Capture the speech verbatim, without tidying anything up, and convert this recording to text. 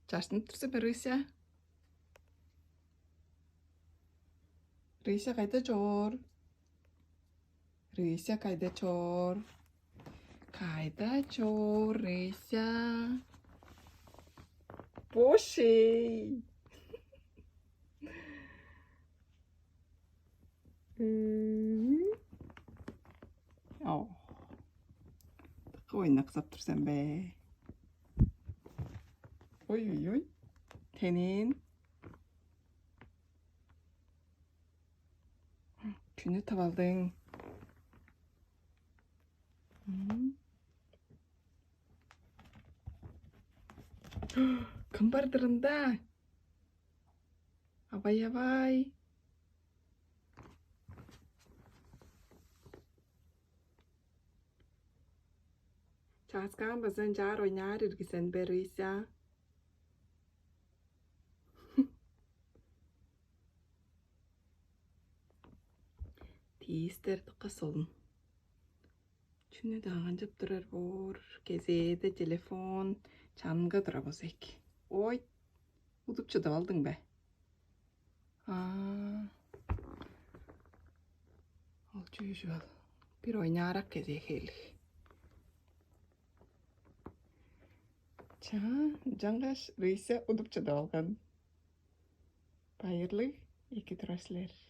Чаштынып тур сен бе, Рыся? Рыся кайда чоор? Рыся кайда чоор? Кайда чоор, Рыся? Бошей. М. О. Дыка ойнаксап тур сен бе? Ой-ой-ой. Тенин. Чүнү тып алдың? М. Кым бар-дыр ында? Авай-авай. Чааскаан база ынчаар ойнаар ирги сен бе, Рыся? Тиистер дыка солун. Чүнү-даа канчап турар боор, кезээде телефон чанынга тура болза эки. Ой, удуп чыдып алдың бе? Аа, ол чүү чүвел? Бир ойнаарак кезээ хээлиг. Чаа, ынчангаш Рыся удуп чыдып алган. Байырлыг, эки турар силер.